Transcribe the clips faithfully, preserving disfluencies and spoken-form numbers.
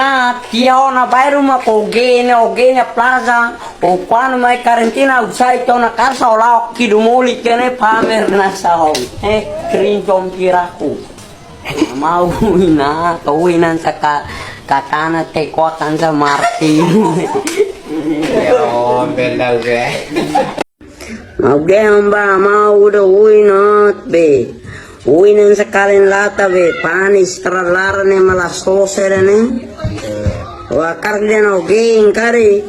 Ah, tiha ona bairru mak oge ne'e, oge ne'e plaza, o kuandu mai karantina usai tona kasa o la'o kidu moli kene pamer na sahau. Eh, krin jom piraku. Mau ina, to ina saka katana te ko akan sa marti. Yo, bela be. Mau dehan ba mau uda uinat be. Uinan sakalin lata be, panis tra laran ne'e mala sosere ne'e. Wa kar den oge ingkari.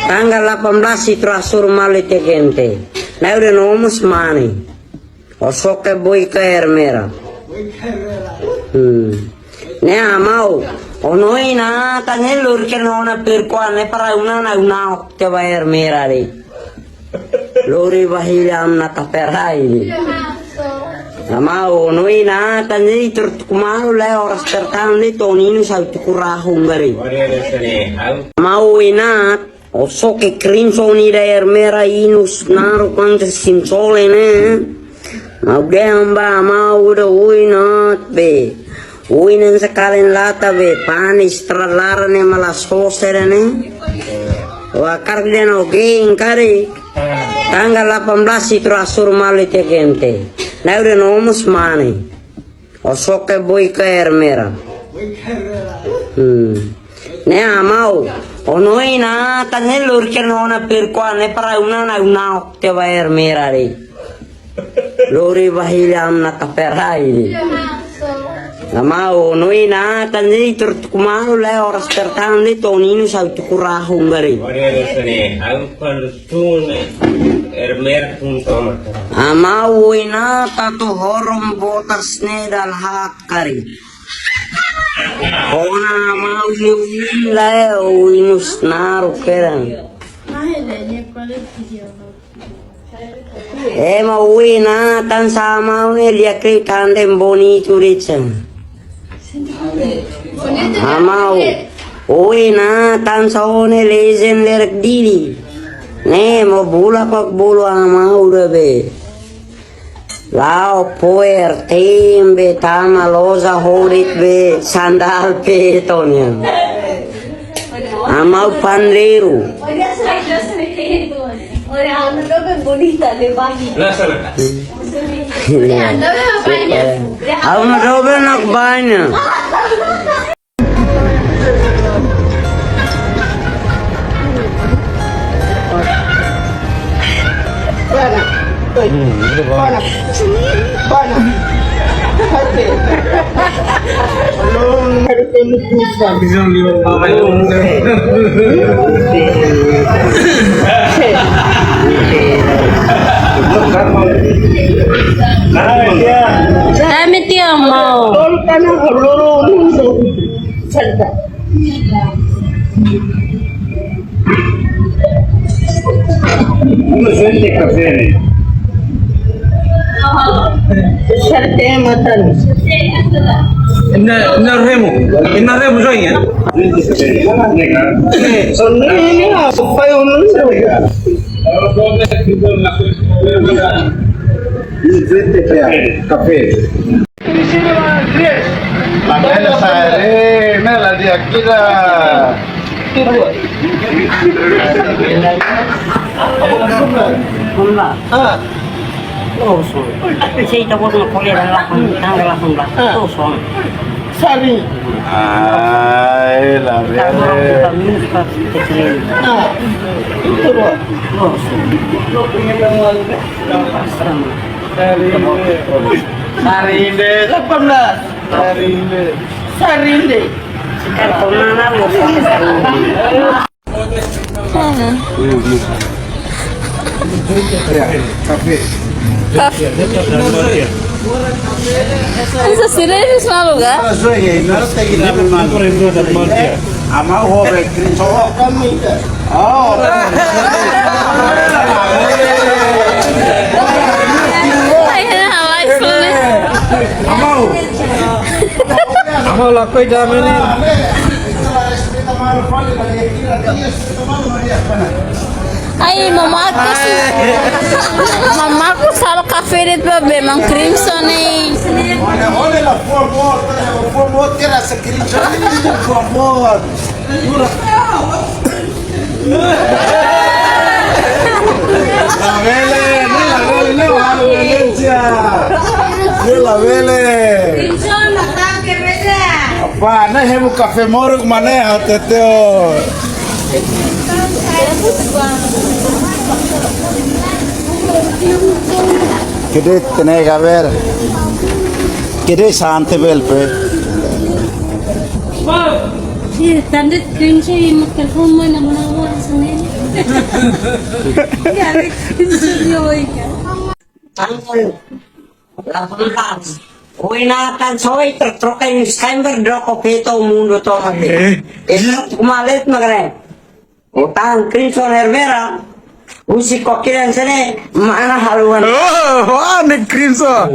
Tanggal delapan belas itu asur mali tegente. Na uda nomus mani. Osoke boi ka Ermera. Hmm. Ne'e amau. Ono ina tanya lur ke nona perkuan ne para una na una te ba Ermera de. Lori bahili am na kaperai. Amau, no ina tanya tur kumaru le oras tertang de toninu sau tukurahu ngari. Amau ina, osoke krim soni da Ermera inus naru kante sinsole ne. Mau dehan ba mau uda uinat be. Uinan sakalin lata be, panis tra laran ne'e mala sosere ne'e. Wa kar den oge ingkari. Tanggal delapan belas itu asur mali tegente. Na uda nomus mani. Osoke boi ka Ermera. Hmm. Ne'e amau. Ono ina tanya lur ke nona perkuan ne para una na una te ba Ermera de. Lori bahili am na kaperai. Amau, no ina tanya tur kumaru le oras tertang de toninu sau tukurahu ngari. Amau ina tatu horom botas ne dal hakari. Kona amau ni uin le uinus naru kerang. Ema uina tan sama ne lia kri tandem boni turican. Amau uina tan saone legend derek dili. Ne mo bula pak bulu amau uda be. Lao poer tembe tama loza horit be sandal pe tonya. Amau panderu. Olha, anda bem bonita de barriga. Anda bem apanha. Anda bem nak banyak. Bana. Oi. Bana. Bana. Oke. Dame tiempo. Santa. Uno suelte kafé, né? Sarte matan. Ina, ina remo, ina remo join, eh? Sono ini apa yang kafé? La bella sare, me la di Akira. Kumla. Ah. Oso. Sei ta bos na kole dan lakon, tang lakon ba. Ah. Oso. Sari. Ai, la bella. Tang lakon ba minus pas kecil. Ah. Itu loh. Oso. Sari. Sarinde, delapan belas. Sarinde. Sarinde. Sekarang kau mana lu? Sarinde. Sana. Ya, kafé. Kafé. Esa sira es malu ka? Ama ho be krim so. Oh. Ai, halai sule. Ama ho. Ama ho la koi dame ni. Ai, mamaku, mamaku sala kafé de'it ba be, maun Crimson ne'e. Olha, olha lá, por favor, por favor, tira essa Crimson, por favor. Jura? La Bele, no la Bele, no la Bele, la Bele. Apa, na hemu kafé moruk mana ya, Teteo? Kede tene kaber. Kede sante bel pe. Iya, tanda screenshot yang telepon mana mana sana. Ya, screenshot dia, oh, iya. Tanggal delapan belas. Oin na'in tan soi tertroka in September doko feto mundu tomak. Eh. Esa kumalet magre. Otan Crimson Herrera. Husi kokiran sene mana haluan. Oh, wah, ne Crimson.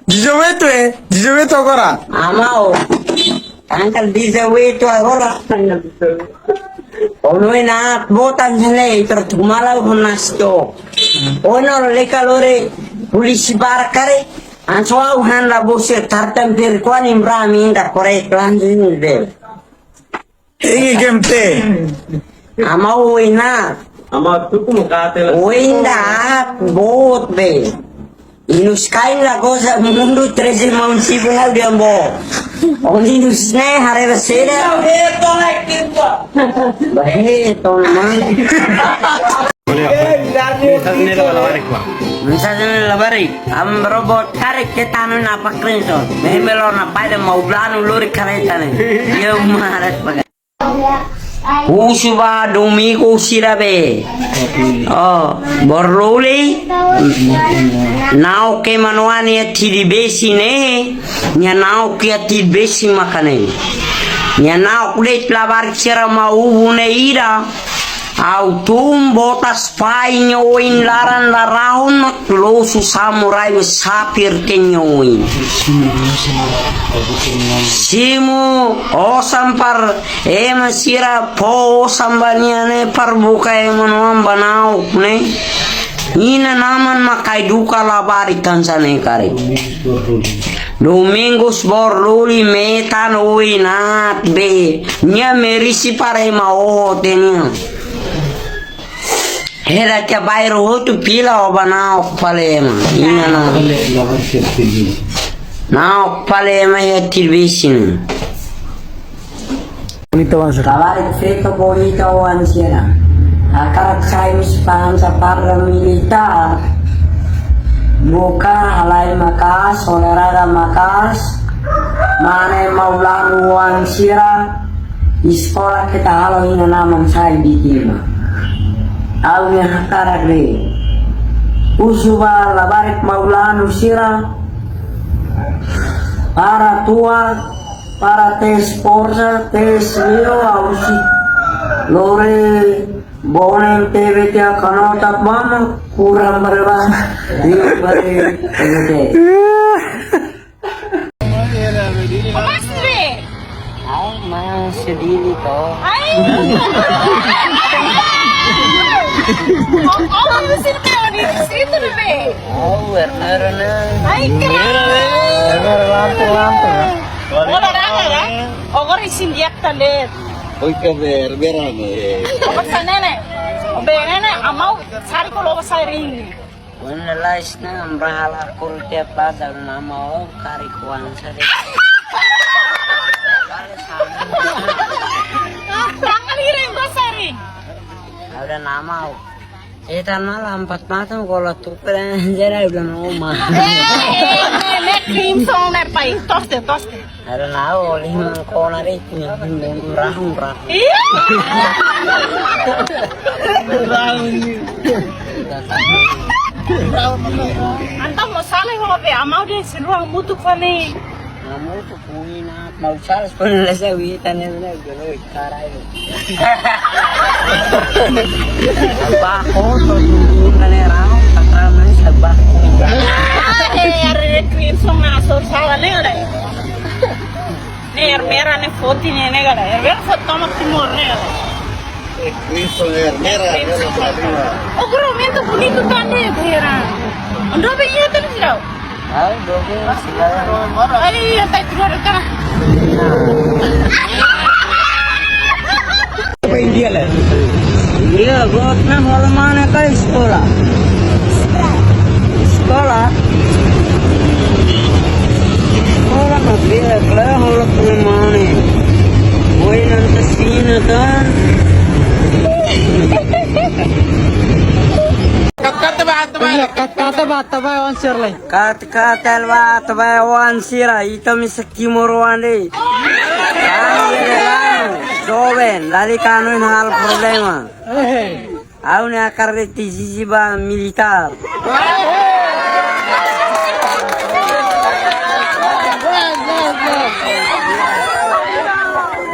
Dezoito, eh? Dezoito agora. Ama ho. Tanggal dezoito agora. Ono ina botan sene tertumala ho nasto. Ono leka lore polisi barak karik. Anso au han la bose tartan per kuan imra minda korek lanjin de. Enge game te. Ama ho ina. Ama tuku mukate la. Oinda bot be. Inus kain la goza mundu treze maun sibu nau diambo. Oni inus ne haree ba sira. Baheto na man. Mensaje ne'e labarik, Pak. Mensaje ne'e labarik. Am robot karik ke tanu na pakrinso. Mehmelo na pai de mau blanu lori kareta ne'e. Dia uma haret pakai. Husu ba domingu sira be. Oh, Bor Luli. Na'ok ema-nia oan iha Tidibesi ne'e. Nia na'ok iha Tidibesi maka ne'e. Nia na'ok de'it labarik sira mak ubu ne'e ida. Au tun botas pai nia oin laran la rahun mak losu samurai be sapir te nia oin. Simu osan para ema sira fó osan ba nia ne'e para buka ema-nia oan ba na'ok ne'e. Inan-aman mak eduka labarik hanesan ne'e karik. Domingos Bor Luli metan oin aat be. Nia merisi para ema oho te nia. Hera tia bairru hotu fila ó ba na'ok fali ema. Inan-aman. Na'ok fali ema iha Tidibesi ne'e. Bonita oan sira. Labarik feto bonita oan sira. Hakarak sai husi pansa para militár. Buka halai maka'as, olahraga maka'as. Mane mau lanu oan sira. Eskola keta halo inan-aman sai vítima. Au-nia hakarak de'it. Husu ba labarik mau lanu sira. Para tua, para tes forsa, tes leo, ausi. Lore, bonen, tebe, tia, kanota, mama, kurang berapa. Dia beri, tebe. Mas, Dre. Ai, mas, sedih nih, toh. Ai. Oh, oh, lu sini, Teo, di situ, Dre. Oh, warna-warna. Ai, keren. Lampu, lampu, ya. Oh, ada, ada, ya. Oh, kau isin diak tande. Oi, kabar, berani. Oh, pesan nenek. Oh, be nenek, amau sari kalau besar ini. Wan lalais na amra hala kuru tiap lada nama o kari kuan sari. Tangan hiring kau sari. Ada nama o. Eh, tan malam empat mata kalau tuh pernah jadi udah nama. Eh, eh, eh, eh, Crimson, eh, pai, toste, toste. Ada nau, lima kona de itu, yang rahun, rahun. Iya. Rahun. Entaun mós sala ho be amau de'it sei ruang mutu fali. Amau tu puni na mau sala pun lesa wita ne na gelo karai. Abah ko tu na ne rau kata men sabah. Ai, are krim song na sor sala ne ore. Ne ermera ne foti ne ne gala. Ermera foti toma timor ne gala. Crimson, ermera, ermera. O guru mento bonito também, era. Onde vem ia ter não? Ah, onde vem? Ai, ia tá tudo cara. Apa India lah? Iya, gotna hola mana ka eskola? Eskola? Eskola ka bela kala hola puna mana? Oi, nanta sina kan? Kata ba, kata ba, kata ba, kata ba, on sir lai. Kat, kat, el ba, kata ba, on sira, ita mi Timoroan de'it. Kami de laran, joven, lalika hanoin halo problema. Ha'u-nia hakarak de'it ezijiba militár.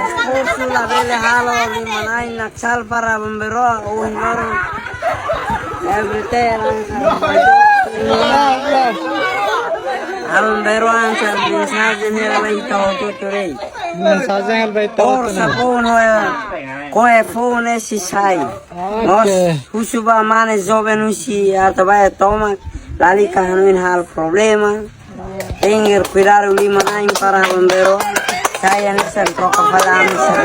Esforsu labele halo liman-ain Naxal para Aban-Bainrua, ohin loron. Everything. Aban-Bainrua, mensajen ne'e ba ita hotu-hotu de'it. Mensajen ne'e ba ita hotu-hotu. Forsa foun ho ya. Ko'alia foun ne'e sei sai. Oke. Mós husu ba mane joven husi Atabae tomak, lalika hanoin halo problema. Tenke kuidadu liman-ain para Aban-Bainrua. Sai hanesan troka fali ami sira.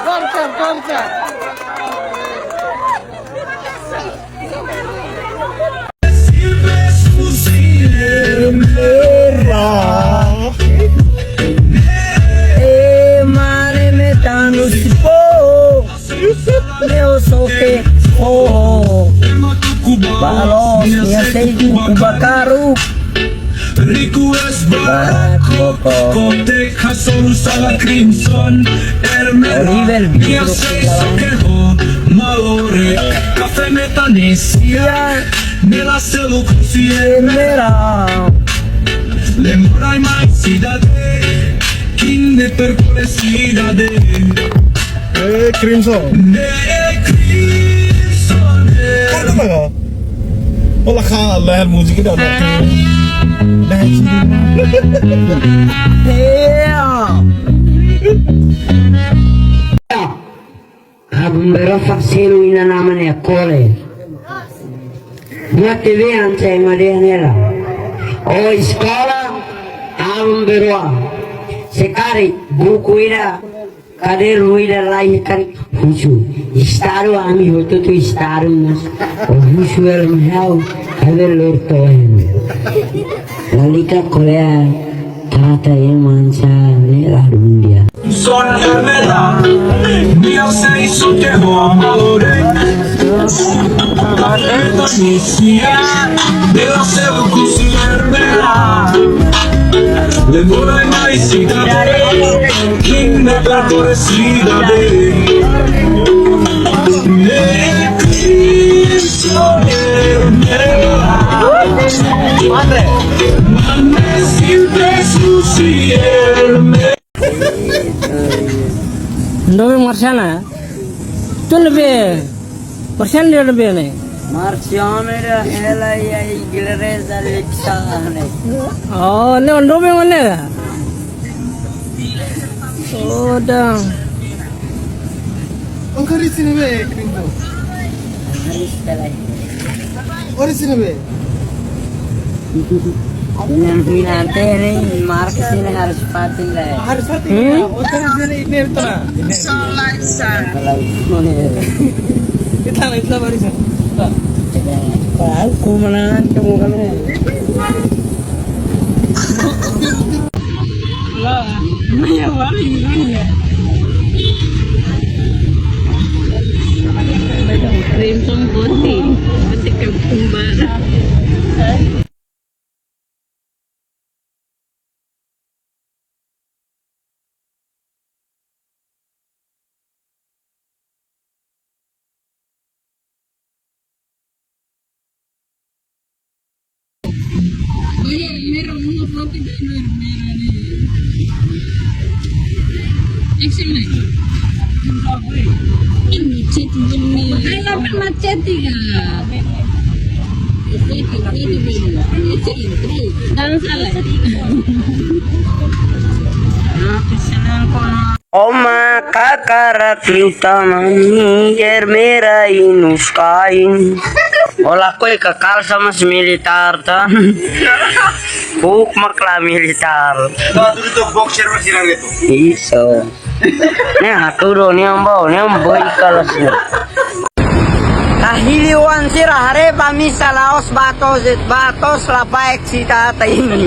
Forsa, forsa. Ema ne'e metanu sipo. Meu soke. Oh. Balos, nia sei kuku bakaru. Request barak, barak, koko, koko, tek hasolu sala Crimson. Ermera, Oliver, nia sei soke ho Maore. Kafé Metanesia, ne'e la selu kusi Ermera. Lembra mai sidade, kinde perkore sidade. Eh, Crimson. Ne'e Crimson, eh. Kau tahu nggak? Wala ka lehel musik ida. Nah, sini. Aban-Bainrua fak selu inan-aman iha kole. Buat T V anca ema dehan hela. O eskola, Aban-Bainrua. Se karik buku ida, kadernu ida laiha karik husu. Estadu ami hotu-hotu Estadu mas. O husu el mehau, kader lor tohen. Lalika ko'alia, trata ema anca ne'e la dundia. Son Ermera, nia sei soke ho Maore. Kafé Metanesia, ne'e la selu kusi Ermera. Lembra mai sidade, kinde perkore sidade. Ne'e Crimson, Ermera. Mane, simples kusi Ermera. Onde be Marciana? Tu ne'ebé? Marciana ne'ebé? Marciana ne'e hela iha igreja Lipsane. Oh, ne'e onde be mana? Oh, dang. Ongkari sini be, Crimson. Ongkari sekali. Ori sini be. Yang pinante ni markas ini harus patin lah. Harus patin. Hmm? Ongkari sini ini tona. Itla, itla barisan. Tahu ku mana kamu kamu. Crimson putih, putih kembang. Action, man. Macete, macete, cara. Jangan salah. Oma kakarak liutamanin, ermera inus kain. Ola koi kakal sama si militár tan. Kuk makla militár. Tuh, tuh, tuh, boxer masih rame tuh. Iso. Ne'e hatudu, ne'e ambau, ne'e ambau ikalas ne'e. Kahiliwan sira haree ba misa la'ós ba to'os, ba to'os la baik sita ata ini.